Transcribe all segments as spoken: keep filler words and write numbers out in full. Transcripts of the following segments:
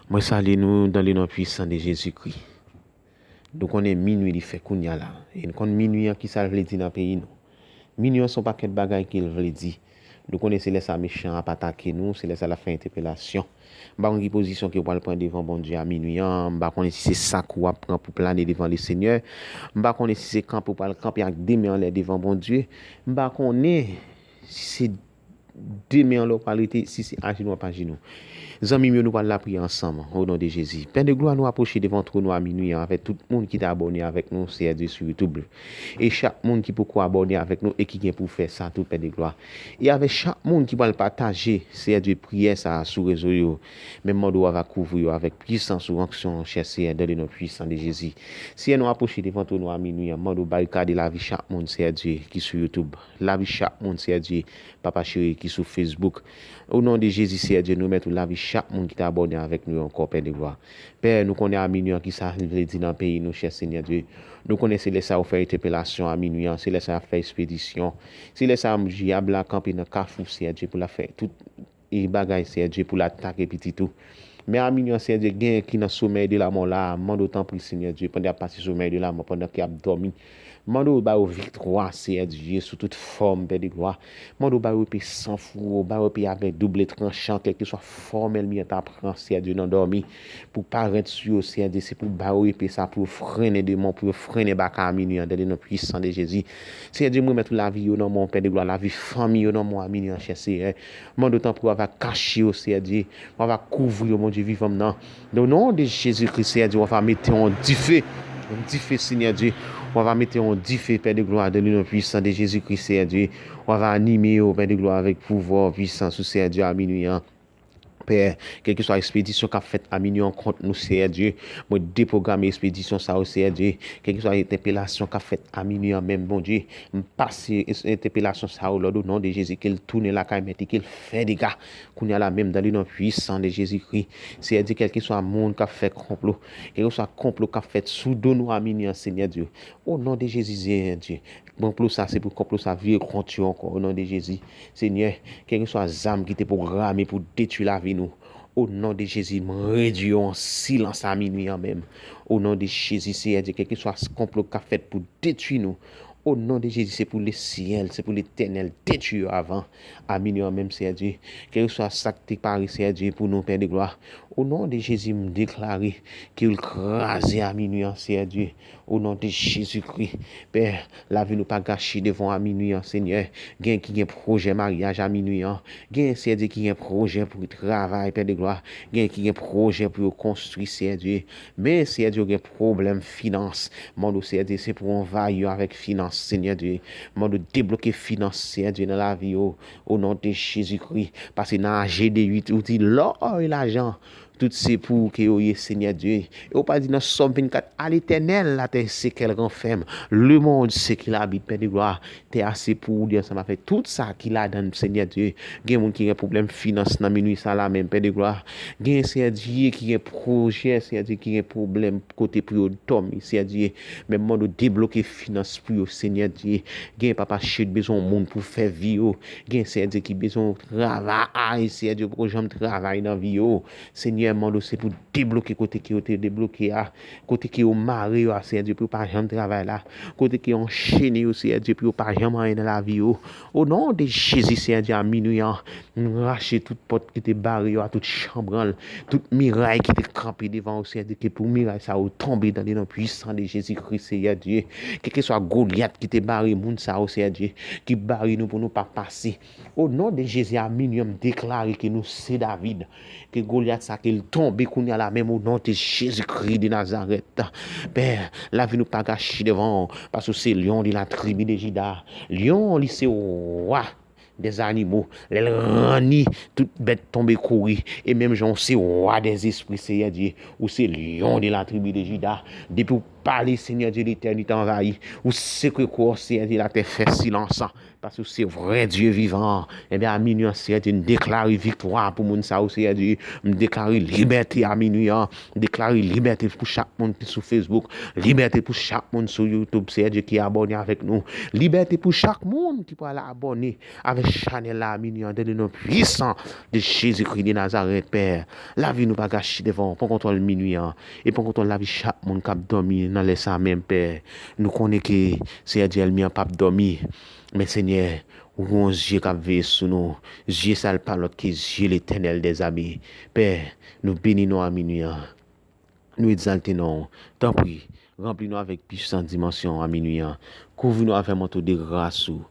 Mwen salye nou dans le nom puissant de Jésus-Christ. Nou konnen minui li fè kounya la. E nou konn minui an ki sa l vle di nan peyi nou. Minui an se yon pakèt bagay ke l vle di. Nou konnen se lè sa mechan ap atake nou, se lè sa l ap fè entèpelasyon. M pa konn ki pozisyon ke w pral pran devan Bondye a minui an. M pa konnen si se sak ou ap pran pou plane devan Lesenyè. M pa konnen si se kanpe w pral kanpe ak de men anlè devan Bondye. M pa konnen si se de men anlè w pral rete, si se ajenou w ap ajenou. Zanmi m yo, nou pral lapriyè ansanm, o non de Jezi. Pè de glwa, nou apwoche devan twòn ou a minui an avèk tout moun ki te abòne avèk nou, Seyè Dye, sou YouTube. E chak moun ki poko abòne avèk nou e ki gen pou fè sa tou, Pè de glwa. E avèk chak moun ki pral pataje, Seyè Dye, priyè sa a sou rezo yo. Men m mande w ava kouvri yo avèk pwisans ou, onksyon, chè Seyè, dans le nom puissant de Jésus. Seyè, nou apwoche devan twòn ou a minui an, mande w barikade lavi chak moun, Seyè Dye, ki sou YouTube. Lavi chak moun, Seyè Dye, Papa cheri, ki sou Facebook. O non de Jezi, Seyè Dye, nou remèt ou lavi chak moun ki te abòne avèk nou ankò, Pè de glwa. Pè, nou konnen a minui an ki sa vle di nan peyi nou, chè Senyè Dye. Nou konnen se lè sa yo fè entèpelasyon a minui an, se lè sa y ap fè espedisyon. Se lè sa dyab la kanpe nan kafou, Seyè Dye, pou l ap fè tout e bagay, Seyè Dye, pou l atake pitit ou. Men a minui an, Seyè Dye, gen ki nan somèy de lamò la, mande w tanpri, Senyè Dye, pandan y ap pase somèy de lamò, pandan ke y ap dòmi, mande w ba yo viktwa, Seyè Dye, sou tout fòm, Pè de glwa. Mande w ba yo epe san foure, ba yo epe avè double tranchan, kèlkeswa fòm ènmi an ta pran, Seyè Dye, nan dòmi, pou parèt sou yo, Seyè Dye, se pou ba yo epe sa, pou yo frennen demon, pou yo frennen baka a minui an, dans le nom puissant de Jésus. Seyè Dye, mwen remèt ou lavi yo nan men w, Pè de glwa, lavi fanmi yo nan men w a minui an, chè Seyè. Mande w tanpri w ava kache yo, Seyè Dye. W ava kouvri yo, Bondye vivan m nan. O non de Jezi Kris, Seyè Dye, w ava mete yon dife. Yon dife, Senyè Dye. W ava mete yon dife, Pè de glwa, dans le nom puissant de Jésus Christ, Seyè Dye. W ava anime yo, Pè de glwa, avèk pouvwa, pwisans ou, Seyè Dye, a minui an. Pè, kèlkeswa espedisyon k ap fèt a minui an kont nou, Seyè Dye, mwen depwograme espedisyon sa yo, Seyè Dye. Kèlkeswa entèpelasyon k ap fèt a minui an menm, Bondye, m pase es-, entèpelasyon sa yo lòd o non de Jezi, ke l tounen lakay mèt li, ke l fè dega. Kounye a la menm, dans le nom puissant de Jésus-Christ, Seyè Dye, kèlkeswa moun k ap fè konplo, kèlkeswa konplo k ap fèt sou do nou a minui an, Senyè Dye, o non de Jezi, Seyè Dye, konplo sa, se pou konplo sa vire kont yo ankò, o non de Jezi. Senyè, kèlkeswa zam ki te pwograme pou detwi lavi nou, o non de Jezi, m redui yo an silans a minui an menm. O non de Jezi, Seyè Dye, kèlkeswa konplo k ap fèt pou detwi nou, o non de Jezi, se pou Lesyèl, se pou Letènèl detwi yo avan a minui an menm, Seyè Dye. Kèlkeswa sa k te pare, Seyè Dye, pou nou, Pè de glwa, o non de Jezi, m deklare ke l kraze a minui an, Seyè Dye. O non de Jezi Kris, Pè, lavi nou pa gache devan w a minui an, Senyè. Gen ki gen pwojè maryaj a minui an. Gen, Seyè Dye, ki gen pwojè pou travay, Pè de glwa. Gen ki gen pwojè pou yo konstwi, Seyè Dye. Men, Seyè Dye, yo gen pwoblèm finans. Mande w, Seyè Dye, se pou w anvayi yo avèk finans, Senyè Dye. Mande w debloke finans, Seyè Dye, nan lavi yo. O non de Jezi Kris. Pase nan G D uit, ou di, lò e lajan, tout se pou ou ke yo ye, Senyè Dye. E ou pa di nan Sòm vennkat, à l'Éternel, la terre et ce qu'elle renferme, le monde, ce qu'il habite, Pè de glwa. Tè a se pou ou li ansanm avèk tout sa ki ladan l, Senyè Dye. Gen moun ki gen pwoblèm finans nan minui sa la menm, Pè de glwa. Gen, Senyè Dye, ki gen pwojè, Senyè Dye, ki gen pwoblèm kote pou yo dòmi, Senyè Dye. Men mande w debloke finans pou yo, Senyè Dye. Gen papa cheri bezwen yon moun pou fè vi yo. Gen, Senyè Dye, ki bezwen yon travay, Senyè Dye, poko janm travay nan vi yo. Senyè, mande w se pou debloke kote ke yo te debloke a, kote ke yo mare yo a, Senyè Dye, pou yo pa janm travay la, kote ke yo anchene yo, Senyè Dye, pou yo pa janm anyen nan lavi yo. O non de Jezi, Senyè Dye, a minui an, m rache tout pòt ki te bare yo a, tout chanbranl, tout miray ki te kanpe devan yo, Senyè Dye, ke pou miray sa yo tonbe dans le nom puissant de Jésus-Christ, Senyè Dye. Kèlkeswa Golyat ki te bare moun sa yo, Senyè Dye, ki bare nou pou nou pa pase. O non de Jezi, a minui an, m deklare ke nou se David. Ke Golyat sa, ke l tonbe kounye a la menm, o non de Jezi Kris de Nazarèt. Pè, lavi nou pa gache devan w, paske w se Lion de la tribi de Jida. Lion, li se wa dèzanimo. Lè l ranni, tout bèt tonbe kouri. E menm jan w se wa dèzespri, Seyè Dye, ou se Lion de la tribi de Jida. Depi w pale, Senyè Dye, letènite anvayi. Ou sekwe kò, Senyè Dye, latè fè silans. Paske ou se vrè Dye vivan. Ebyen, a minwi an, Senyè Dye, n deklare viktwa pou moun sa yo, Senyè Dye. M deklare libète a minwi an. M deklare libète pou chak moun ki sou Facebook. Libète pou chak moun sou YouTube, Senyè Dye, ki abòne avèk nou. Libète pou chak moun ki pral abòne avèk chanèl la a minwi an, dans le nom puissant de Jésus-Christ de Nazareth, Pè. Lavi nou pa gache devan w. Pran kontwòl minwi an. E pran kontwòl lavi chak moun k ap dòmi nan lè sa a menm, Pè. Nou konnen ke Senyè Dye, ènmi an p ap dòmi. Men Senyè, ou gen yon zye k ap veye sou nou. Zye sa a pa lòt ke zye Letènèl dèzame. Pè, nou beni non a minwi an. Nou egzalte non w. Tanpri, ranpli nou avèk pwisans dimansyon a minwi an. Kouvri nou avèk manto de gras ou.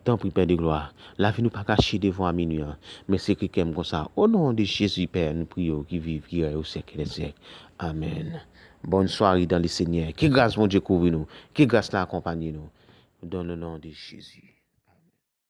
Tanpri, Pè de glwa, lavi nou pa gache devan w a minwi an. Men sekre kè m konsa. O non de Jezi, Pè, nou priye w ki viv, ki rèy o syèk dè syèk. Amèn. Bonne soirée dans le Seigneur. Ke gras Bondye kouvri nou. Ke gras la akonpanye nou. Dans le nom de Jésus.